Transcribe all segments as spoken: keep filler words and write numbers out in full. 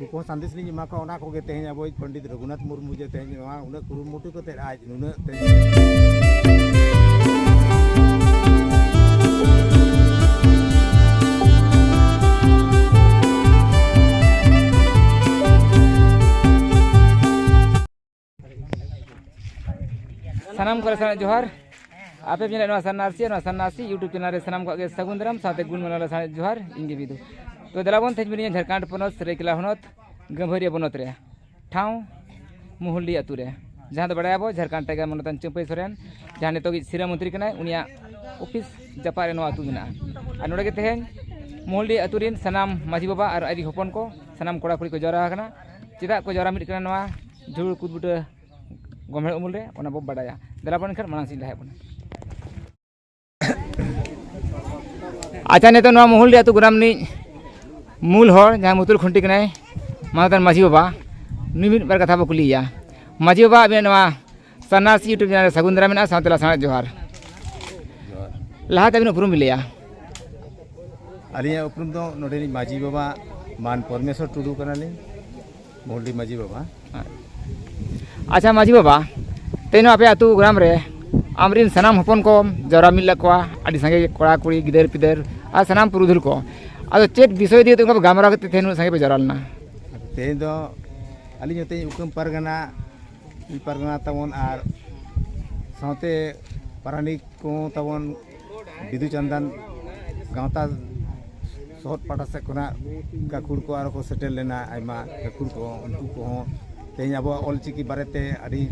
ᱩᱱᱠᱩ ᱦᱚᱸ ᱥᱟᱸᱫᱮᱥ ᱞᱤᱧ ᱮᱢᱟ ᱠᱚᱣᱟ᱾ ᱚᱱᱟ ᱠᱚᱜᱮ ᱛᱮᱦᱮᱧ ᱟᱵᱚᱭᱤᱡ ᱯᱚᱱᱰᱤᱛ ᱨᱚᱜᱷᱩᱱᱟᱛᱷ ᱢᱩᱨᱢᱩ ᱡᱮ ᱛᱮᱦᱮᱧ ᱱᱚᱣᱟ ᱩᱱᱟᱹᱜ ᱠᱩᱨᱩᱢᱩᱴᱩ ᱠᱟᱛᱮᱫ ᱟᱡ ᱱᱩᱱᱟᱹᱜ ᱛᱮ ᱥᱟᱱᱟᱢ ᱠᱚᱨᱮ ᱥᱟᱱᱟᱢ ᱡᱚᱦᱟᱨ᱾ ᱟᱯᱮ ᱯᱮ ᱧᱮᱞᱮᱫ ᱱᱚᱣᱟ ᱥᱟᱱᱱᱟᱥᱤ, ᱱᱚᱣᱟ ᱥᱟᱱᱱᱟᱥᱤ YouTube ᱪᱮᱱᱮᱞ ᱨᱮ ᱥᱟᱱᱟᱢ ᱠᱚᱣᱟᱜ ᱜᱮ ᱥᱟᱹᱜᱩᱱ ᱫᱟᱨᱟᱢ ᱥᱟᱶᱛᱮ ᱜᱩᱱ ᱢᱟᱱᱟᱣ ᱥᱟᱱᱟᱭᱮᱫ ᱡᱚᱦᱟᱨ, ᱤᱧ ᱜᱮ ᱵᱤᱫᱩ᱾ ᱛᱚ ᱫᱮᱞᱟ ᱵᱚᱱ ᱛᱮᱦᱮᱧ ᱢᱮᱱᱟᱧᱟ ᱡᱷᱟᱲᱠᱷᱚᱸᱰ ᱯᱚᱱᱚᱛ ᱥᱟᱹᱨᱟᱹᱭᱠᱮᱞᱟ ᱦᱚᱱᱚᱛ ᱜᱟᱹᱢᱵᱷᱟᱹᱨᱤᱭᱟᱹ ᱵᱚᱱᱚᱛ ᱨᱮ ᱴᱷᱟᱶ ᱢᱩᱦᱩᱞᱰᱤ ᱟᱹᱛᱩ ᱨᱮ, ᱡᱟᱦᱟᱸ ᱫᱚ ᱵᱟᱲᱟᱭᱟᱵᱚ ᱡᱷᱟᱲᱠᱷᱚᱸᱰ ᱴᱟᱭᱜᱟᱨ ᱢᱟᱱᱚᱛᱟᱱ ᱪᱟᱹᱢᱯᱟᱹᱭ ᱥᱚᱨᱮᱱ, ᱡᱟᱦᱟᱸ ᱱᱤᱛᱚᱜᱤᱡ ᱥᱤᱨᱟᱹ ᱢᱚᱱᱛᱨᱤ ᱠᱟᱱᱟᱭ, ᱩᱱᱤᱭᱟᱜ ᱚᱯᱷᱤᱥ ᱡᱟᱯᱟᱜ ᱨᱮ ᱱᱚᱣᱟ ᱟᱹᱛᱩ ᱢᱮᱱᱟᱜᱼᱟ᱾ ᱟᱨ ᱱᱚᱰᱮ ᱜᱮ ᱛᱮᱦᱮᱧ ᱢᱩᱦᱩᱞᱰᱤ ᱟᱹᱛᱩ ᱨᱮᱱ ᱥᱟᱱᱟᱢ ᱢᱟᱹᱡᱷᱤ ᱵᱟᱵᱟ ᱟᱨ ᱟᱡ ᱨᱮᱱ ᱦᱚᱯᱚᱱ ᱠᱚ, ᱥᱟᱱᱟᱢ ᱠᱚᱲᱟ ᱠᱩᱲᱤ ᱠᱚ ᱡᱟᱣᱨᱟ ᱟᱠᱟᱱᱟ᱾ ᱪᱮᱫᱟᱜ ᱠᱚ ᱡᱟᱣᱨᱟ ᱢᱤᱫ ᱠᱟᱱᱟ ᱱᱚᱣᱟ ᱡᱷᱩᱲ ᱠᱩᱫ ᱵᱩᱴᱟᱹ ᱜᱚᱢᱦᱮᱲ ᱩᱢᱩᱞ ᱨᱮ, ᱚᱱᱟ ᱵᱚ ᱵᱟᱰᱟᱭᱟ᱾ ᱫᱮᱞᱟ ᱵᱚᱱ ᱮᱱᱠᱷᱟᱱ ᱢᱟᱲᱟᱝ ᱥᱮᱫ ᱞᱟᱦᱟᱭᱮᱫ ᱵᱚᱱᱟ᱾ ᱟᱪᱪᱷᱟ, ᱱᱤᱛᱚᱜ ᱱᱚᱣᱟ ᱢᱩᱦᱩᱞᱰᱤ ᱟᱹᱛᱩ ᱜᱨᱟᱢ ᱨᱤᱱᱤᱡ ᱢᱩᱞ ᱦᱚᱲ, ᱡᱟᱦᱟᱸᱭ ᱢᱩᱛᱩᱞ ᱠᱷᱩᱱᱴᱤ ᱠᱟᱱᱟᱭ, ᱢᱟᱱᱚᱛᱟᱱ ᱢᱟᱹᱡᱷᱤ ᱵᱟᱵᱟ, ᱱᱩᱭ ᱢᱤᱫ ᱵᱟᱨ ᱠᱟᱛᱷᱟ ᱵᱚ ᱠᱩᱞᱤᱭᱮᱭᱟ᱾ ᱢᱟᱹᱡᱷᱤ ᱵᱟᱵᱟ, ᱟᱵᱤᱱᱟᱜ ᱱᱚᱣᱟ ᱥᱟᱱᱱᱟᱥᱤ YouTube ᱪᱮᱱᱮᱞ ᱨᱮ ᱥᱟᱹᱜᱩᱱ ᱫᱟᱨᱟᱢ ᱢᱮᱱᱟᱜᱼᱟ, ᱥᱟᱶᱛᱮ ᱞᱟᱥᱟᱲᱦᱮᱫ ᱡᱚᱦᱟᱨ᱾ ᱞᱟᱦᱟᱛᱮ ᱟᱹᱵᱤᱱ ᱩᱯᱨᱩᱢ ᱵᱤᱱ ᱞᱟᱹᱭᱟ᱾ ᱟᱹᱞᱤᱧᱟᱜ ᱩᱯᱨᱩᱢ ᱫᱚ ᱱᱚᱰᱮᱱᱤᱡ ᱢᱟᱹᱡᱷᱤ ᱵᱟᱵᱟ ᱢᱟᱱ ᱯᱚᱨᱢᱮᱥᱣᱚᱨ ᱴᱩᱰᱩ ᱠᱟᱱᱟᱞᱤᱧ, ᱢᱩᱦᱩᱞᱰᱤ ᱢᱟᱹᱡᱷᱤ ᱵᱟᱵᱟ᱾ ᱟᱪᱪᱷᱟ ᱢᱟᱹᱡᱷᱤ ᱵᱟᱵᱟ, ᱛᱮᱦᱮᱧ ᱱᱚᱣᱟ ᱟᱯᱮ ᱟᱹᱛᱩ ᱜᱨᱟᱢ ᱨᱮ ᱟᱢᱨᱮᱱ ᱥᱟᱱᱟᱢ ᱦᱚᱯᱚᱱ ᱠᱚᱢ ᱡᱟᱣᱨᱟ ᱢᱤᱫ ᱞᱮᱫ ᱠᱚᱣᱟ, ᱟᱹᱰᱤ ᱥᱟᱸᱜᱮ ᱠᱚᱲᱟ ᱠᱩᱲᱤ ᱜᱤᱫᱟᱹᱨ ᱯᱤᱫᱟᱹᱨ ᱟᱨ ᱥᱟᱱᱟᱢ ᱯᱩᱨᱩᱫᱷᱩᱞ ᱠᱚ᱾ ᱟᱫᱚ ᱪᱮᱫ ᱵᱤᱥᱚᱭ ᱤᱫᱤ ᱠᱟᱛᱮ ᱚᱱᱠᱟ ᱯᱮ ᱜᱟᱞᱢᱟᱨᱟᱣ ᱠᱟᱛᱮ ᱛᱮᱦᱮᱧ ᱩᱱᱟᱹᱜ ᱥᱟᱸᱜᱮ ᱯᱮ ᱡᱟᱣᱨᱟ ᱞᱮᱱᱟ? ᱛᱮᱦᱮᱧ ᱫᱚ ᱟᱹᱞᱤᱧ ᱦᱚᱸ ᱛᱮᱦᱮᱧ ᱩᱠᱟᱹᱢ ᱯᱟᱨᱜᱟᱱᱟ, ᱯᱟᱨᱜᱟᱱᱟ ᱛᱟᱵᱚᱱ ᱟᱨ ᱥᱟᱶᱛᱮ ᱯᱟᱨᱟᱱᱤᱠ ᱠᱚ ᱛᱟᱵᱚᱱ ᱵᱤᱫᱩ ᱪᱟᱸᱫᱟᱱ ᱜᱟᱶᱛᱟ ᱥᱚᱦᱚᱫ ᱯᱟᱦᱴᱟ ᱥᱮᱫ ᱠᱷᱚᱱᱟᱜ ᱜᱟᱹᱠᱷᱩᱲ ᱠᱚ ᱟᱨᱚ ᱠᱚ ᱥᱮᱴᱮᱨ ᱞᱮᱱᱟ, ᱟᱭᱢᱟ ᱜᱟᱹᱠᱷᱩᱲ ᱠᱚ, ᱩᱱᱠᱩ ᱠᱚᱦᱚᱸ ᱛᱮᱦᱮᱧ ᱟᱵᱚᱣᱟᱜ ᱚᱞᱪᱤᱠᱤ ᱵᱟᱨᱮᱛᱮ ᱟᱹᱰᱤ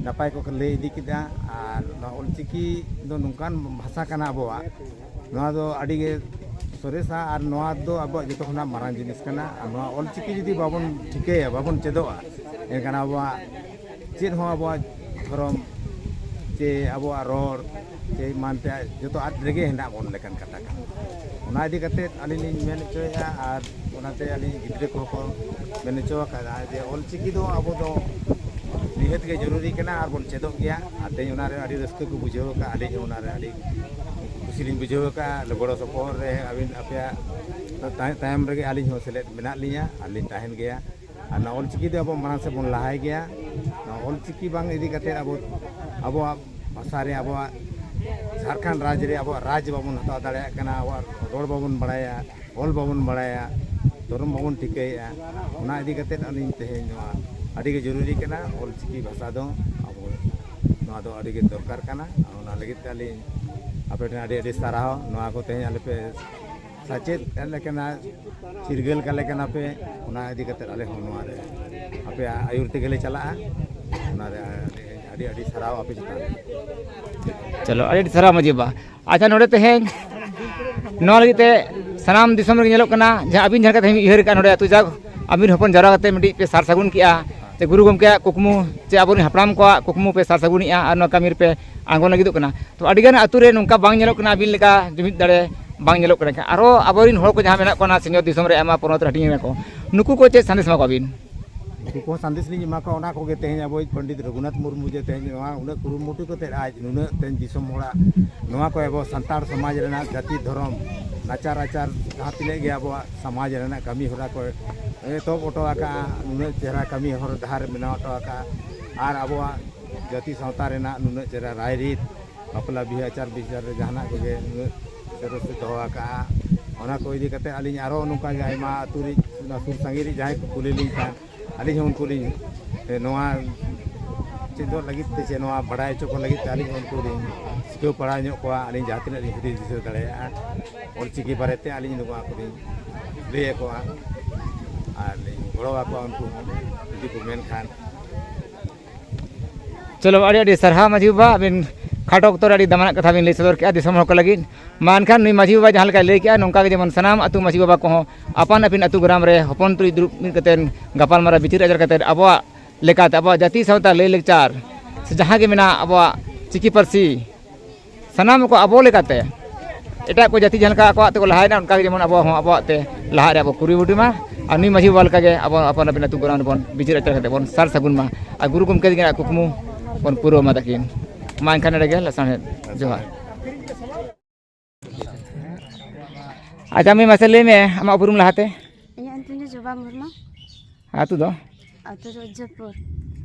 ᱱᱟᱯᱟᱭ ᱠᱚ ᱞᱟᱹᱭ ᱤᱫᱤ ᱠᱮᱫᱟ᱾ ᱟᱨ ᱱᱚᱣᱟ ᱚᱞᱪᱤᱠᱤ ᱫᱚ ᱱᱚᱝᱠᱟᱱ ᱵᱷᱟᱥᱟ ᱠᱟᱱᱟ ᱟᱵᱚᱣᱟᱜ, ᱱᱚᱣᱟ ᱫᱚ ᱟᱹᱰᱤ ᱜᱮ ᱥᱚᱨᱮᱥᱟ ᱟᱨ ᱱᱚᱣᱟ ᱫᱚ ᱟᱵᱚᱣᱟᱜ ᱡᱚᱛᱚ ᱠᱷᱚᱱᱟᱜ ᱢᱟᱨᱟᱝ ᱡᱤᱱᱤᱥ ᱠᱟᱱᱟ᱾ ᱟᱨ ᱱᱚᱣᱟ ᱚᱞᱪᱤᱠᱤ ᱡᱩᱫᱤ ᱵᱟᱵᱚᱱ ᱴᱷᱤᱠᱟᱹᱭᱟ, ᱵᱟᱵᱚᱱ ᱪᱮᱫᱚᱜᱼᱟ, ᱮᱱᱠᱷᱟᱱ ᱟᱵᱚᱣᱟᱜ ᱪᱮᱫ ᱦᱚᱸ, ᱟᱵᱚᱣᱟᱜ ᱫᱷᱚᱨᱚᱢ ᱪᱮ ᱟᱵᱚᱣᱟᱜ ᱨᱚᱲ ᱪᱮ ᱮᱢᱟᱱ ᱛᱮᱭᱟᱜ ᱡᱚᱛᱚ ᱟᱫ ᱨᱮᱜᱮ ᱦᱮᱱᱟᱜ ᱵᱚᱱ ᱞᱮᱠᱟᱱ ᱠᱟᱛᱷᱟ ᱠᱟᱱᱟ᱾ ᱚᱱᱟ ᱤᱫᱤ ᱠᱟᱛᱮᱫ ᱟᱹᱞᱤᱧ ᱞᱤᱧ ᱢᱮᱱ ᱦᱚᱪᱚᱭᱮᱫᱼᱟ, ᱟᱨ ᱚᱱᱟᱛᱮ ᱟᱹᱞᱤᱧ ᱜᱤᱫᱽᱨᱟᱹ ᱠᱚᱦᱚᱸ ᱠᱚ ᱢᱮᱱ ᱦᱚᱪᱚ ᱟᱠᱟᱫᱟ ᱡᱮ ᱚᱞᱪᱤᱠᱤ ᱫᱚ ᱟᱵᱚ ᱫᱚ ᱱᱤᱦᱟᱹᱛ ᱜᱮ ᱡᱚᱨᱩᱨᱤ ᱠᱟᱱᱟ ᱟᱨ ᱵᱚᱱ ᱪᱮᱫᱚᱜ ᱜᱮᱭᱟ᱾ ᱟᱨ ᱛᱮᱦᱮᱧ ᱚᱱᱟᱨᱮ ᱟᱹᱰᱤ ᱨᱟᱹᱥᱠᱟᱹ ᱠᱚ ᱵᱩᱡᱷᱟᱹᱣ ᱟᱠᱟᱫᱼᱟ, ᱟᱹᱞᱤᱧ ᱦᱚᱸ ᱚᱱᱟᱨᱮ ᱟᱹᱰᱤ ᱠᱩᱥᱤ ᱞᱤᱧ ᱵᱩᱡᱷᱟᱹᱣ ᱟᱠᱟᱫᱼᱟ᱾ ᱜᱚᱲᱚ ᱥᱚᱯᱚᱦᱚᱫ ᱨᱮ ᱟᱹᱵᱤᱱ, ᱟᱯᱮᱭᱟᱜ ᱛᱟᱭ- ᱛᱟᱭᱚᱢ ᱨᱮᱜᱮ ᱟᱹᱞᱤᱧ ᱦᱚᱸ ᱥᱮᱞᱮᱫ ᱢᱮᱱᱟᱜ ᱞᱤᱧᱟ ᱟᱨ ᱞᱤᱧ ᱛᱟᱦᱮᱱ ᱜᱮᱭᱟ᱾ ᱟᱨ ᱱᱚᱣᱟ ᱚᱞᱪᱤᱠᱤ ᱫᱚ ᱟᱵᱚ ᱢᱟᱲᱟᱝ ᱥᱮᱫ ᱵᱚᱱ ᱞᱟᱦᱟᱭ ᱜᱮᱭᱟ᱾ ᱱᱚᱣᱟ ᱚᱞᱪᱤᱠᱤ ᱵᱟᱝ ᱤᱫᱤ ᱠᱟᱛᱮ ᱟᱵᱚ ᱟᱵᱚᱣᱟᱜ ᱵᱷᱟᱥᱟ ᱨᱮ, ᱟᱵᱚᱣᱟᱜ ᱡᱷᱟᱲᱠᱷᱚᱸᱰ ᱨᱟᱡᱽ ᱨᱮ ᱟᱵᱚᱣᱟᱜ ᱨᱟᱡᱽ ᱵᱟᱵᱚᱱ ᱦᱟᱛᱟᱣ ᱫᱟᱲᱮᱭᱟᱜ ᱠᱟᱱᱟ, ᱟᱵᱚᱣᱟᱜ ᱨᱚᱲ ᱵᱟᱵᱚᱱ ᱵᱟᱲᱟᱭᱟ, ᱚᱞ ᱵᱟᱵᱚᱱ ᱵᱟᱲᱟᱭᱟ, ᱫᱷᱚᱨᱚᱢ ᱵᱟᱵᱚᱱ ᱴᱷᱤᱠᱟᱹᱭᱮᱫᱼᱟ᱾ ᱚᱱᱟ ᱤᱫᱤ ᱠᱟᱛᱮ ᱟᱹᱞᱤᱧ ᱛᱮᱦᱮᱧ ᱱᱚᱣᱟ ᱟᱹᱰᱤ ᱜᱮ ᱡᱚᱨᱩᱨᱤ ᱠᱟᱱᱟ᱾ ᱚᱞᱪᱤᱠᱤ ᱵᱷᱟᱥᱟ ᱫᱚ ᱟᱵᱚ ᱱᱚᱣᱟ ᱫᱚ ᱟᱹᱰᱤ ᱜᱮ ᱫᱚᱨᱠᱟᱨ ᱠᱟᱱᱟ᱾ ᱚᱱᱟ ᱞᱟᱹᱜᱤᱫ ᱛᱮ ᱟᱹᱞᱤᱧ ᱟᱯᱮ ᱴᱷᱮᱱ ᱟᱹᱰᱤ ᱟᱹᱰᱤ ᱥᱟᱨᱦᱟᱣ᱾ ᱱᱚᱣᱟ ᱠᱚ ᱛᱮᱦᱮᱧ ᱟᱞᱮ ᱯᱮ ᱥᱟᱪᱮᱫ ᱞᱮ ᱠᱟᱱᱟ, ᱪᱤᱨᱜᱟᱹᱞ ᱠᱟᱞᱮ ᱠᱟᱱᱟ ᱯᱮ, ᱚᱱᱟ ᱤᱫᱤ ᱠᱟᱛᱮ ᱟᱞᱮ ᱦᱚᱸ ᱱᱚᱣᱟ ᱨᱮ ᱟᱯᱮᱭᱟᱜ ᱟᱹᱭᱩᱨ ᱛᱮᱜᱮ ᱞᱮ ᱪᱟᱞᱟᱜᱼᱟ᱾ ᱚᱱᱟ ᱨᱮ ᱟᱹᱰᱤ, ᱟᱹᱰᱤ, ᱟᱹᱰᱤ ᱥᱟᱨᱦᱟᱣ ᱟᱯᱮ ᱪᱮᱛᱟᱱ ᱨᱮ᱾ ᱪᱚᱞᱚ, ᱟᱹᱰᱤ ᱟᱹᱰᱤ ᱥᱟᱨᱦᱟᱣ ᱢᱟᱹᱡᱷᱤ ᱵᱟᱵᱟ᱾ ᱟᱪᱪᱷᱟ, ᱱᱚᱰᱮ ᱛᱮᱦᱮᱧ ᱱᱚᱣᱟ ᱞᱟᱹᱜᱤᱫ ᱛᱮ ᱥᱟᱱᱟᱢ ᱫᱤᱥᱚᱢ ᱨᱮ ᱧᱮᱞᱚᱜ ᱠᱟᱱᱟ, ᱡᱟᱦᱟᱸ ᱟᱹᱵᱤᱱ ᱡᱟᱦᱟᱸ ᱞᱮᱠᱟ ᱛᱮᱦᱮᱧ ᱩᱭᱦᱟᱹᱨ ᱟᱠᱟᱫ, ᱱᱚᱰᱮ ᱟᱹᱛᱩ ᱡᱟᱠ ᱟᱹᱵᱤᱱ ᱦᱚᱯᱚᱱ ᱡᱟᱣᱨᱟ ᱠᱟᱛᱮ ᱢᱤᱫᱴᱤᱡ ᱯᱮ ᱥᱟᱨ ᱥᱟᱹᱜᱩᱱ ᱠᱮᱜᱼᱟ, ᱥᱮ ᱜᱩᱨᱩ ᱜᱚᱢᱠᱮᱭᱟᱜ ᱠᱩᱠᱢᱩ ᱥᱮ ᱟᱵᱚᱨᱮᱱ ᱦᱟᱯᱲᱟᱢ ᱠᱚᱣᱟᱜ ᱠᱩᱠᱢᱩ ᱯᱮ ᱥᱟᱨ ᱥᱟᱹᱜᱩᱱᱮᱜᱼᱟ ᱟᱨ ᱱᱚᱣᱟ ᱠᱟᱹᱢᱤ ᱨᱮᱯᱮ ᱟᱬᱜᱚᱱ ᱞᱟᱹᱜᱤᱫᱚᱜ ᱠᱟᱱᱟ᱾ ᱛᱚ, ᱟᱹᱰᱤᱜᱟᱱ ᱟᱹᱛᱩ ᱨᱮ ᱱᱚᱝᱠᱟ ᱵᱟᱝ ᱧᱮᱞᱚᱜ ᱠᱟᱱᱟ, ᱟᱹᱵᱤᱱ ᱞᱮᱠᱟ ᱡᱩᱢᱤᱫ ᱫᱟᱲᱮ ᱵᱟᱝ ᱧᱮᱞᱚᱜ ᱠᱟᱱᱟ᱾ ᱟᱨᱚ ᱟᱵᱚᱨᱮᱱ ᱦᱚᱲ ᱠᱚ ᱡᱟᱦᱟᱸ ᱢᱮᱱᱟᱜ ᱠᱚᱣᱟ ᱚᱱᱟ ᱥᱤᱧᱚᱛ ᱫᱤᱥᱚᱢ ᱨᱮ ᱟᱭᱢᱟ ᱯᱚᱱᱚᱛ ᱨᱮ ᱦᱟᱹᱴᱤᱧ ᱮᱱᱟ ᱠᱚ, ᱱᱩᱠᱩ ᱠᱚ ᱪᱮᱫ ᱥᱟᱸᱫᱮᱥ ᱮᱢᱟ ᱠᱚᱣᱟ ᱵᱤᱱ? ᱩᱱᱠᱩ ᱠᱚᱦᱚᱸ ᱥᱟᱸᱫᱮᱥ ᱞᱤᱧ ᱮᱢᱟ ᱠᱚᱣᱟ, ᱚᱱᱟ ᱠᱚᱜᱮ ᱛᱮᱦᱮᱧ ᱟᱵᱚᱭᱤᱡ ᱯᱚᱱᱰᱤᱛ ᱨᱚᱜᱷᱩᱱᱟᱛᱷ ᱢᱩᱨᱢᱩ ᱡᱮ ᱛᱮᱦᱮᱧ ᱱᱚᱣᱟ ᱩᱱᱟᱹᱜ ᱠᱩᱨᱩᱢᱩᱴᱩ ᱠᱟᱛᱮᱫ ᱟᱡ ᱱᱩᱱᱟᱹᱜ ᱛᱮᱦᱮᱧ ᱫᱤᱥᱚᱢ ᱦᱚᱲᱟᱜ ᱱᱚᱣᱟ ᱠᱚ ᱟᱵᱚ ᱥᱟᱱᱛᱟᱲ ᱥᱚᱢᱟᱡᱽ ᱨᱮᱱᱟᱜ ᱡᱟᱹᱛᱤ ᱫᱷᱚᱨᱚᱢ ᱱᱟᱪᱟᱨ ᱟᱪᱟᱨ ᱡᱟᱦᱟᱸ ᱛᱤᱱᱟᱹᱜ ᱜᱮ ᱟᱵᱚᱣᱟᱜ ᱥᱚᱢᱟᱡᱽ ᱨᱮᱱᱟᱜ ᱠᱟᱹᱢᱤ ᱦᱚᱨᱟ ᱠᱚ ᱮᱛᱚᱦᱚᱵ ᱦᱚᱴᱚ ᱟᱠᱟᱫᱼᱟ, ᱱᱩᱱᱟᱹᱜ ᱪᱮᱦᱨᱟ ᱠᱟᱹᱢᱤ ᱦᱚᱨ ᱰᱟᱦᱟᱨ ᱵᱮᱱᱟᱣ ᱦᱚᱴᱚ ᱟᱠᱟᱫᱼᱟ, ᱟᱨ ᱟᱵᱚᱣᱟᱜ ᱡᱟᱹᱛᱤ ᱥᱟᱶᱛᱟ ᱨᱮᱱᱟᱜ ᱱᱩᱱᱟᱹᱜ ᱪᱮᱦᱨᱟ ᱨᱟᱭᱨᱤᱛ, ᱵᱟᱯᱞᱟ ᱵᱤᱦᱟᱹ ᱟᱪᱟᱨ ᱵᱤᱪᱟᱨ ᱨᱮ ᱡᱟᱦᱟᱱᱟᱜ ᱠᱚᱜᱮ ᱱᱩᱱᱟᱹᱜ ᱥᱚᱨᱮᱥ ᱮ ᱫᱚᱦᱚ ᱟᱠᱟᱫᱼᱟ, ᱚᱱᱟ ᱠᱚ ᱤᱫᱤ ᱠᱟᱛᱮ ᱟᱹᱞᱤᱧ ᱟᱨᱚ ᱱᱚᱝᱠᱟ ᱜᱮ ᱟᱭᱢᱟ ᱟᱹᱛᱩ ᱨᱮ, ᱚᱱᱟ ᱥᱩᱨ ᱥᱟᱺᱜᱤᱧ ᱨᱮ ᱡᱟᱦᱟᱸᱭ ᱠᱚ ᱠᱩᱞᱤ ᱞᱤᱧ ᱠᱷᱟᱱ, ᱟᱹᱞᱤᱧ ᱦᱚᱸ ᱩᱱᱠᱩ ᱞᱤᱧ, ᱮ, ᱱᱚᱣᱟ ᱪᱮᱫᱚᱜ ᱞᱟᱹᱜᱤᱫ ᱛᱮ ᱥᱮ ᱱᱚᱣᱟ ᱵᱟᱲᱟᱭ ᱦᱚᱪᱚ ᱠᱚ ᱞᱟᱹᱜᱤᱫ ᱛᱮ ᱟᱹᱞᱤᱧ ᱦᱚᱸ ᱩᱱᱠᱩ ᱞᱤᱧ ᱥᱤᱠᱷᱟᱹᱣ ᱯᱟᱲᱦᱟᱣ ᱧᱚᱜ ᱠᱚᱣᱟ᱾ ᱟᱹᱞᱤᱧ ᱡᱟᱦᱟᱸ ᱛᱤᱱᱟᱹᱜ ᱞᱤᱧ ᱦᱩᱫᱤᱥ ᱫᱤᱥᱟᱹ ᱫᱟᱲᱮᱭᱟᱜᱼᱟ, ᱚᱞᱪᱤᱠᱤ ᱵᱟᱨᱮᱛᱮ ᱟᱹᱞᱤᱧ ᱱᱚᱣᱟ ᱠᱚᱞᱤᱧ ᱞᱟᱹᱭ ᱟᱠᱚᱣᱟ ᱟᱨ ᱞᱤᱧ ᱜᱚᱲᱚ ᱟᱠᱚᱣᱟ ᱩᱱᱠᱩ ᱦᱚᱸ ᱡᱩᱫᱤ ᱠᱚ ᱢᱮᱱ ᱠᱷᱟᱱ᱾ ᱪᱚᱞᱚ, ᱟᱹᱰᱤ ᱟᱹᱰᱤ ᱥᱟᱨᱦᱟᱣ ᱢᱟᱹᱡᱷᱤ ᱵᱟᱵᱟ, ᱟᱹᱵᱤᱱ ᱠᱷᱟᱴᱚ ᱚᱠᱛᱚ ᱨᱮ ᱟᱹᱰᱤ ᱫᱟᱢᱟᱱᱟᱜ ᱠᱟᱛᱷᱟ ᱵᱤᱱ ᱞᱟᱹᱭ ᱥᱚᱫᱚᱨ ᱠᱮᱜᱼᱟ ᱫᱤᱥᱚᱢ ᱦᱚᱲ ᱠᱚ ᱞᱟᱹᱜᱤᱫ᱾ ᱢᱟ ᱮᱱᱠᱷᱟᱱ ᱱᱩᱭ ᱢᱟᱹᱡᱷᱤ ᱵᱟᱵᱟ ᱡᱟᱦᱟᱸ ᱞᱮᱠᱟᱭ ᱞᱟᱹᱭ ᱠᱮᱜᱼᱟ, ᱱᱚᱝᱠᱟ ᱜᱮ ᱡᱮᱢᱚᱱ ᱥᱟᱱᱟᱢ ᱟᱹᱛᱩ ᱢᱟᱹᱡᱷᱤ ᱵᱟᱵᱟ ᱠᱚᱦᱚᱸ ᱟᱯᱟᱱ ᱟᱹᱯᱤᱱ ᱟᱹᱛᱩ ᱜᱨᱟᱢ ᱨᱮ ᱦᱚᱯᱚᱱ ᱛᱩᱞᱩᱡ ᱫᱩᱲᱩᱵ ᱢᱤᱫ ᱠᱟᱛᱮ ᱜᱟᱯᱟᱞᱢᱟᱨᱟᱣ ᱵᱤᱪᱟᱹᱨ ᱟᱪᱟᱨ ᱠᱟᱛᱮ ᱟᱵᱚᱣᱟᱜ ᱞᱮᱠᱟᱛᱮ ᱟᱵᱚᱣᱟᱜ ᱡᱟᱹᱛᱤ ᱥᱟᱶᱛᱟ ᱞᱟᱹᱭ ᱞᱟᱠᱪᱟᱨ ᱥᱮ ᱡᱟᱦᱟᱸ ᱜᱮ ᱢᱮᱱᱟᱜ ᱟᱵᱚᱣᱟᱜ ᱪᱤᱠᱤ ᱯᱟᱹᱨᱥᱤ ᱥᱟᱱᱟᱢ ᱠᱚ ᱟᱵᱚ ᱞᱮᱠᱟᱛᱮ ᱮᱴᱟᱜ ᱠᱚ ᱡᱟᱹᱛᱤ ᱡᱟᱦᱟᱸ ᱞᱮᱠᱟ ᱟᱠᱚᱣᱟᱜ ᱛᱮᱠᱚ ᱞᱟᱦᱟᱭᱮᱱᱟ, ᱚᱱᱠᱟ ᱜᱮ ᱡᱮᱢᱚᱱ ᱟᱵᱚ ᱦᱚᱸ ᱟᱵᱚᱣᱟᱜ ᱛᱮ ᱞᱟᱦᱟᱜ ᱨᱮᱭᱟᱜ ᱵᱚ ᱠᱩᱨᱩᱢᱩᱴᱩᱭ ᱢᱟ᱾ ᱟᱨ ᱱᱩᱭ ᱢᱟᱹᱡᱷᱤ ᱵᱟᱵᱟ ᱞᱮᱠᱟ ᱜᱮ ᱟᱵᱚ ᱟᱯᱟᱱ ᱟᱹᱯᱤᱱ ᱟᱹᱛᱩ ᱜᱨᱟᱢ ᱨᱮᱵᱚᱱ ᱵᱤᱪᱟᱹᱨ ᱟᱪᱟᱨ ᱠᱟᱛᱮ ᱵᱚᱱ ᱥᱟᱨ ᱥᱟᱹᱜᱩᱱ ᱢᱟ᱾ ᱟᱨ ᱜᱩᱨᱩ ᱜᱚᱢᱠᱮ ᱛᱟᱹᱠᱤᱱᱟᱜ ᱠᱩᱠᱢᱩ ᱵᱚᱱ ᱯᱩᱨᱟᱹᱣ ᱢᱟ ᱛᱟᱹᱠᱤᱱ᱾ ᱢᱟ ᱮᱱᱠᱷᱟᱱ ᱱᱚᱰᱮ ᱜᱮ ᱞᱟᱥᱟᱲᱦᱮᱫ ᱡᱚᱦᱟᱨ᱾ ᱟᱪᱪᱷᱟ, ᱢᱟᱹᱭ, ᱢᱟᱥᱮ ᱞᱟᱹᱭ ᱢᱮ ᱟᱢᱟᱜ ᱩᱯᱨᱩᱢ ᱞᱟᱦᱟᱛᱮ᱾ ᱤᱧᱟᱹᱜ ᱧᱩᱛᱩᱢ ᱫᱚ ᱡᱚᱵᱟ ᱢᱩᱨᱢᱩ᱾ ᱟᱹᱛᱩ ᱫᱚ? ᱟᱹᱛᱩ ᱫᱚ ᱩᱡᱽᱡᱚᱞᱯᱩᱨ᱾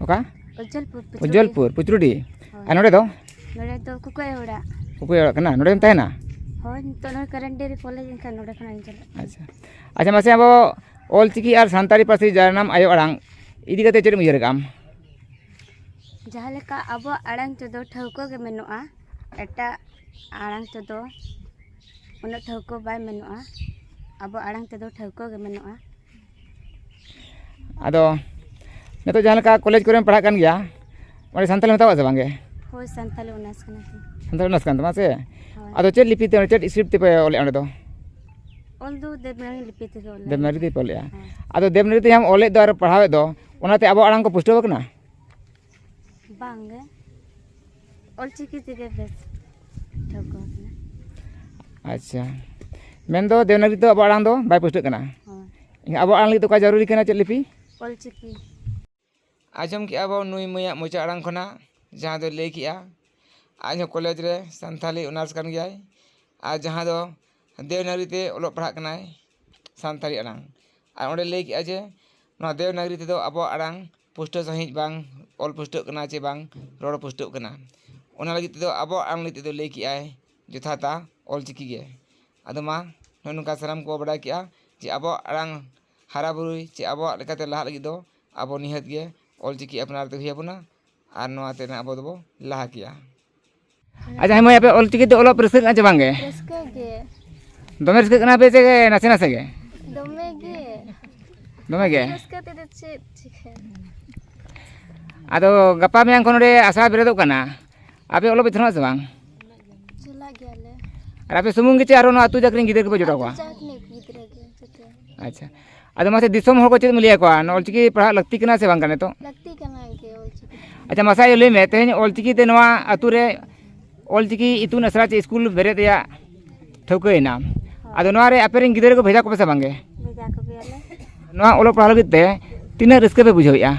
ᱚᱠᱟ? ᱩᱡᱽᱡᱚᱞᱯᱩᱨ, ᱯᱩᱪᱩᱨᱰᱤ᱾ ᱩᱡᱽᱡᱚᱞᱯᱩᱨ, ᱯᱩᱪᱩᱨᱰᱤ᱾ ᱦᱳᱭ᱾ ᱟᱨ ᱱᱚᱰᱮ ᱫᱚ? ᱱᱚᱰᱮ ᱫᱚ ᱠᱩᱠᱩᱭ ᱚᱲᱟᱜ᱾ ᱠᱩᱠᱩᱭ ᱚᱲᱟᱜ ᱠᱟᱱᱟ, ᱱᱚᱰᱮᱢ ᱛᱟᱦᱮᱱᱟ? ᱦᱳᱭ, ᱱᱤᱛᱚᱜ ᱱᱚᱰᱮ ᱠᱟᱨᱮᱱᱴ ᱰᱮ ᱨᱮ ᱠᱚᱞᱮᱡᱽ, ᱮᱱᱠᱷᱟᱱ ᱱᱚᱰᱮ ᱠᱷᱚᱱᱟᱜ ᱤᱧ ᱪᱟᱞᱟᱜᱼᱟ᱾ ᱟᱪᱪᱷᱟ, ᱟᱪᱪᱷᱟ, ᱢᱟᱥᱮ ᱟᱵᱚ ᱚᱞ ᱪᱤᱠᱤ ᱟᱨ ᱥᱟᱱᱛᱟᱲᱤ ᱯᱟᱹᱨᱥᱤ ᱡᱟᱱᱟᱢ ᱟᱭᱳ ᱟᱲᱟᱝ ᱤᱫᱤ ᱠᱟᱛᱮ ᱪᱮᱫ ᱮᱢ ᱩᱭᱦᱟᱹᱨ ᱠᱟᱜᱼᱟ ᱟᱢ? ᱡᱟᱦᱟᱸ ᱞᱮᱠᱟ ᱟᱵᱚᱣᱟᱜ ᱟᱲᱟᱝ ᱛᱮᱫᱚ ᱴᱷᱟᱹᱣᱠᱟᱹ ᱜᱮ ᱢᱮᱱᱚᱜᱼᱟ, ᱮᱴᱟᱜ ᱟᱲᱟᱝ ᱛᱮᱫᱚ ᱩᱱᱟᱹᱜ ᱴᱷᱟᱹᱣᱠᱟᱹ ᱵᱟᱭ ᱢᱮᱱᱚᱜᱼᱟ, ᱟᱵᱚ ᱟᱲᱟᱝ ᱛᱮᱫᱚ ᱴᱷᱟᱹᱣᱠᱟᱹ ᱜᱮ ᱢᱮᱱᱚᱜᱼᱟ᱾ ᱟᱫᱚ ᱱᱤᱛᱚᱜ ᱡᱟᱦᱟᱸ ᱞᱮᱠᱟ ᱠᱚᱞᱮᱡᱽ ᱠᱚᱨᱮᱢ ᱯᱟᱲᱦᱟᱜ ᱠᱟᱱ ᱜᱮᱭᱟ, ᱚᱸᱰᱮ ᱥᱟᱱᱛᱟᱲᱤᱢ ᱦᱟᱛᱟᱣᱟ ᱥᱮ ᱵᱟᱝᱜᱮ? ᱦᱳᱭ, ᱥᱟᱱᱛᱟᱲᱤ ᱚᱱᱟᱨᱥ ᱠᱟᱱᱟ ᱛᱤᱧ᱾ ᱥᱟᱱᱛᱟᱲᱤ ᱚᱱᱟᱨᱥ ᱠᱟᱱ ᱛᱟᱢᱟ ᱥᱮ? ᱦᱳᱭ᱾ ᱟᱫᱚ ᱪᱮᱫ ᱞᱤᱯᱤ ᱛᱮ, ᱪᱮᱫ ᱥᱠᱨᱤᱯᱴ ᱛᱮᱯᱮ ᱚᱞᱮᱫᱼᱟ ᱚᱸᱰᱮ ᱫᱚ? ᱚᱞ ᱫᱚ ᱫᱮᱵᱽᱱᱟᱜᱚᱨᱤ ᱞᱤᱯᱤ ᱛᱮᱜᱮ ᱚᱞ ᱞᱮᱱᱟ᱾ ᱫᱮᱵᱽᱱᱟᱜᱚᱨᱤ ᱛᱮᱯᱮ ᱚᱞᱮᱫᱼᱟ? ᱦᱳᱭ᱾ ᱟᱫᱚ ᱫᱮᱵᱽᱱᱟᱜᱚᱨᱤ ᱛᱮ ᱡᱟᱦᱟᱸᱢ ᱚᱞᱮᱫ ᱫᱚ ᱟᱨ ᱯᱟᱲᱦᱟᱣᱮᱫ ᱫᱚ, ᱚᱱᱟᱛᱮ ᱟᱵᱚᱣᱟᱜ ᱟᱲᱟᱝ ᱠᱚ ᱯᱩᱥᱴᱟᱹᱣ ᱟᱠᱟᱱᱟ? ᱵᱟᱝᱜᱮ, ᱚᱞᱪᱤᱠᱤ ᱛᱮᱜᱮ ᱵᱮᱥ ᱴᱷᱟᱹᱣᱠᱟᱹ ᱟᱠᱟᱱᱟ᱾ ᱟᱪᱪᱷᱟ, ᱢᱮᱱᱫᱚ ᱫᱮᱵᱽᱱᱟᱜᱚᱨᱤ ᱫᱚ ᱟᱵᱚ ᱟᱲᱟᱝ ᱫᱚ ᱵᱟᱭ ᱯᱩᱥᱴᱟᱹᱜ ᱠᱟᱱᱟ? ᱦᱳᱭ᱾ ᱮᱱᱠᱷᱟᱱ ᱟᱵᱚ ᱟᱲᱟᱝ ᱞᱟᱹᱜᱤᱫ ᱫᱚ ᱚᱠᱟ ᱡᱟᱹᱨᱩᱨᱤ ᱠᱟᱱᱟ, ᱪᱮᱫ ᱞᱤᱯᱤ? ᱚᱞᱪᱤᱠᱤ᱾ ᱟᱸᱡᱚᱢ ᱠᱮᱜᱼᱟ ᱵᱚ ᱱᱩᱭ ᱢᱟᱹᱭᱟᱜ ᱢᱚᱪᱟ ᱟᱲᱟᱝ ᱠᱷᱚᱱᱟᱜ, ᱡᱟᱦᱟᱸ ᱫᱚᱭ ᱞᱟᱹᱭ ᱠᱮᱜᱼᱟ, ᱟᱡ ᱦᱚᱸ ᱠᱚᱞᱮᱡᱽ ᱨᱮ ᱥᱟᱱᱛᱷᱟᱞᱤ ᱚᱱᱟᱨᱥ ᱠᱟᱱ ᱜᱮᱭᱟᱭ, ᱟᱨ ᱡᱟᱦᱟᱸ ᱫᱚ ᱫᱮᱵᱽᱱᱟᱜᱚᱨᱤ ᱛᱮ ᱚᱞᱚᱜ ᱯᱟᱲᱦᱟᱜ ᱠᱟᱱᱟᱭ ᱥᱟᱱᱛᱟᱲᱤ ᱟᱲᱟᱝ᱾ ᱟᱨ ᱚᱸᱰᱮ ᱞᱟᱹᱭ ᱠᱮᱜᱼᱟ ᱡᱮ ᱱᱚᱣᱟ ᱫᱮᱵᱽᱱᱟᱜᱚᱨᱤ ᱛᱮᱫᱚ ᱟᱵᱚᱣᱟᱜ ᱟᱲᱟᱝ ᱯᱩᱥᱴᱟᱹᱣ ᱥᱟᱺᱦᱤᱡ ᱵᱟᱝ ᱚᱞ ᱯᱩᱥᱴᱟᱹᱜ ᱠᱟᱱᱟ ᱪᱮ ᱵᱟᱝ ᱨᱚᱲ ᱯᱩᱥᱴᱟᱹᱜ ᱠᱟᱱᱟ᱾ ᱚᱱᱟ ᱞᱟᱹᱜᱤᱫ ᱛᱮᱫᱚ ᱟᱵᱚᱣᱟᱜ ᱟᱲᱟᱝ ᱞᱟᱹᱜᱤᱫ ᱛᱮᱫᱚ ᱞᱟᱹᱭ ᱠᱮᱜᱼᱟᱭ ᱡᱚᱛᱷᱟᱛᱟ ᱚᱞᱪᱤᱠᱤ ᱜᱮ᱾ ᱟᱫᱚ ᱢᱟ, ᱱᱚᱜᱼᱚ ᱱᱚᱝᱠᱟ ᱥᱟᱱᱟᱢ ᱠᱚ ᱵᱟᱰᱟᱭ ᱠᱮᱜᱼᱟ ᱡᱮ ᱟᱵᱚᱣᱟᱜ ᱟᱲᱟᱝ ᱦᱟᱨᱟ ᱵᱩᱨᱩᱭ ᱪᱮ ᱟᱵᱚᱣᱟᱜ ᱞᱮᱠᱟᱛᱮ ᱞᱟᱦᱟᱜ ᱞᱟᱹᱜᱤᱫ ᱫᱚ ᱟᱵᱚ ᱱᱤᱦᱟᱹᱛ ᱜᱮ ᱚᱞᱪᱤᱠᱤ ᱟᱯᱱᱟᱨ ᱛᱮ ᱦᱩᱭ ᱟᱵᱚᱱᱟ, ᱟᱨ ᱱᱚᱣᱟ ᱛᱮ ᱟᱵᱚ ᱫᱚᱵᱚ ᱞᱟᱦᱟ ᱠᱮᱜᱼᱟ᱾ ᱟᱪᱪᱷᱟ, ᱦᱮᱸ ᱢᱟᱹᱭ, ᱟᱯᱮ ᱚᱞᱪᱤᱠᱤ ᱛᱮ ᱚᱞᱚᱜ ᱯᱮ ᱨᱟᱹᱥᱠᱟᱹᱜ ᱠᱟᱱᱟ ᱪᱮ ᱵᱟᱝ ᱜᱮ? ᱨᱟᱹᱥᱠᱟᱹ ᱜᱮ᱾ ᱫᱚᱢᱮ ᱨᱟᱹᱥᱠᱟᱹᱜ ᱠᱟᱱᱟ ᱯᱮ ᱪᱮ ᱱᱟᱥᱮ ᱱᱟᱥᱮ ᱜᱮ? ᱫᱚᱢᱮ ᱜᱮ᱾ ᱫᱚᱢᱮ ᱜᱮ? ᱨᱟᱹᱥᱠᱟᱹ ᱛᱮᱫᱚ ᱪᱮᱫ ᱪᱤᱠᱟᱹ? ᱟᱫᱚ ᱜᱟᱯᱟ ᱢᱮᱭᱟᱝ ᱠᱷᱚᱱ ᱱᱚᱰᱮ ᱟᱥᱲᱟ ᱵᱮᱨᱮᱫᱚᱜ ᱠᱟᱱᱟ, ᱟᱯᱮ ᱚᱞᱚᱜ ᱯᱮ ᱥᱮᱱᱚᱜᱼᱟ ᱥᱮ ᱵᱟᱝ? ᱪᱟᱞᱟᱜ ᱜᱮᱭᱟᱞᱮ᱾ ᱟᱨ ᱟᱯᱮ ᱥᱩᱢᱩᱝ ᱜᱮ ᱪᱮ ᱟᱨᱚ ᱱᱚᱣᱟ ᱟᱹᱛᱩ ᱡᱟᱠ ᱨᱮᱱ ᱜᱤᱫᱽᱨᱟᱹ ᱠᱚᱯᱮ ᱡᱚᱴᱟᱣ ᱠᱚᱣᱟ? ᱟᱹᱛᱩ ᱡᱟᱠ ᱨᱤᱱᱤᱡ ᱜᱤᱫᱽᱨᱟᱹ ᱜᱮ ᱡᱚᱛᱚ᱾ ᱟᱪᱪᱷᱟ, ᱟᱫᱚ ᱢᱟᱥᱮ ᱫᱤᱥᱚᱢ ᱦᱚᱲ ᱠᱚ ᱪᱮᱫ ᱮᱢ ᱞᱟᱹᱭ ᱟᱠᱚᱣᱟ, ᱱᱚᱣᱟ ᱚᱞᱪᱤᱠᱤ ᱯᱟᱲᱦᱟᱜ ᱞᱟᱹᱠᱛᱤ ᱠᱟᱱᱟ ᱥᱮ ᱵᱟᱝ ᱠᱟᱱᱟ ᱱᱤᱛᱚᱜ? ᱞᱟᱹᱠᱛᱤ ᱠᱟᱱᱟ ᱜᱮ ᱚᱞᱪᱤᱠᱤ᱾ ᱟᱪᱪᱷᱟ, ᱢᱟᱥᱮ ᱟᱭᱳ, ᱞᱟᱹᱭ ᱢᱮ, ᱛᱮᱦᱮᱧ ᱚᱞᱪᱤᱠᱤ ᱛᱮ ᱱᱚᱣᱟ ᱟᱹᱛᱩ ᱨᱮ ᱚᱞᱪᱤᱠᱤ ᱤᱛᱩᱱ ᱟᱥᱲᱟ ᱪᱮ ᱥᱠᱩᱞ ᱵᱮᱨᱮᱫ ᱨᱮᱭᱟᱜ ᱴᱷᱟᱹᱣᱠᱟᱹᱭᱮᱱᱟ, ᱦᱳᱭ᱾ ᱟᱫᱚ ᱱᱚᱣᱟ ᱨᱮ ᱟᱯᱮ ᱨᱮᱱ ᱜᱤᱫᱽᱨᱟᱹ ᱠᱚ ᱵᱷᱮᱡᱟ ᱠᱚᱯᱮ ᱥᱮ ᱵᱟᱝ ᱜᱮ? ᱵᱷᱮᱡᱟ ᱠᱚᱜᱮᱭᱟᱞᱮ᱾ ᱱᱚᱣᱟ ᱚᱞᱚᱜ ᱯᱟᱲᱦᱟᱣ ᱞᱟᱹᱜᱤᱫ ᱛᱮ ᱛᱤᱱᱟᱹᱜ ᱨᱟᱹᱥᱠᱟᱹ ᱯᱮ ᱵᱩᱡᱷᱟᱹᱣᱮᱫᱼᱟ?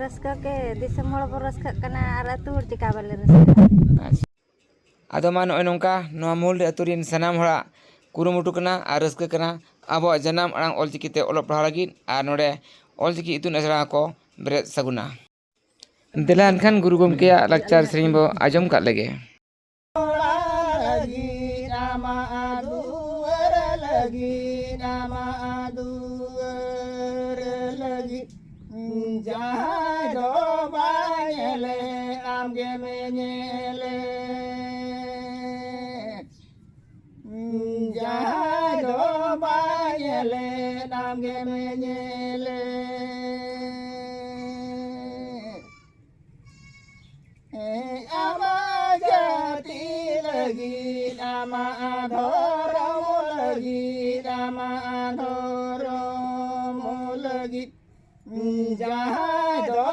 ᱨᱟᱹᱥᱠᱟᱹ ᱜᱮ, ᱫᱤᱥᱚᱢ ᱦᱚᱲ ᱵᱚ ᱨᱟᱹᱥᱠᱟᱹᱜ ᱠᱟᱱᱟ ᱟᱨ ᱟᱹᱛᱩ ᱦᱚᱲ ᱪᱮᱠᱟ ᱵᱟᱞᱮ ᱨᱟᱹᱥᱠᱟᱹᱜᱼᱟ? ᱟᱪᱪᱷᱟ᱾ ᱟᱫᱚ ᱢᱟ, ᱱᱚᱜᱼᱚᱭ ᱱᱚᱝᱠᱟ ᱱᱚᱣᱟ ᱢᱩᱞᱰᱤ ᱟᱹᱛᱩ ᱨᱮᱱ ᱥᱟᱱᱟᱢ ᱦᱚᱲᱟᱜ ᱠᱩᱨᱩᱢᱩᱴᱩ ᱠᱟᱱᱟ ᱟᱨ ᱨᱟᱹᱥᱠᱟᱹ ᱠᱟᱱᱟ ᱟᱵᱚᱣᱟᱜ ᱡᱟᱱᱟᱢ ᱟᱲᱟᱝ ᱚᱞᱪᱤᱠᱤ ᱛᱮ ᱚᱞᱚᱜ ᱯᱟᱲᱦᱟᱣ ᱞᱟᱹᱜᱤᱫ, ᱟᱨ ᱱᱚᱰᱮ ᱚᱞᱪᱤᱠᱤ ᱤᱛᱩᱱ ᱟᱥᱲᱟ ᱦᱚᱸᱠᱚ ᱵᱮᱨᱮᱫ ᱥᱟᱹᱜᱩᱱᱟ᱾ ᱫᱮᱞᱟ ᱮᱱᱠᱷᱟᱱ ᱜᱩᱨᱩ ᱜᱚᱢᱠᱮᱭᱟᱜ ᱞᱟᱠᱪᱟᱨ ᱥᱮᱨᱮᱧ ᱵᱚ ᱟᱸᱡᱚᱢ ᱠᱟᱜ ᱞᱮᱜᱮ᱾ ᱚᱲᱟᱜ ᱞᱟᱹᱜᱤᱫ ᱟᱢᱟᱜ ᱫᱩᱣᱟᱹᱨ ᱞᱟᱹᱜᱤᱫ ᱟᱢᱟᱜ ᱫᱩᱣᱟᱹᱨ ᱞᱟᱹᱜᱤᱫ ᱡᱟᱦᱟᱸᱭ ᱫᱚ ᱵᱟᱭ ᱧᱮᱞᱮ ᱟᱢ ᱜᱮᱢ ᱧᱮᱞᱮ᱾ ᱡᱟᱦᱟᱸᱭ ᱫᱚ ᱵᱟᱭ ᱧᱮᱞᱮ ᱟᱢ ᱜᱮᱢ ᱧᱮᱞᱮ᱾ ᱟᱢᱟᱜ ᱡᱟᱹᱛᱤ ᱞᱟᱹᱜᱤᱫ, ᱟᱢᱟᱜ ᱫᱷᱚᱨᱚᱢ ᱞᱟᱹᱜᱤᱫ, ᱟᱢᱟᱜ ᱫᱷᱚᱨᱚᱢ ᱞᱟᱹᱜᱤᱫ, ᱡᱟᱦᱟᱸᱭ ᱫᱚ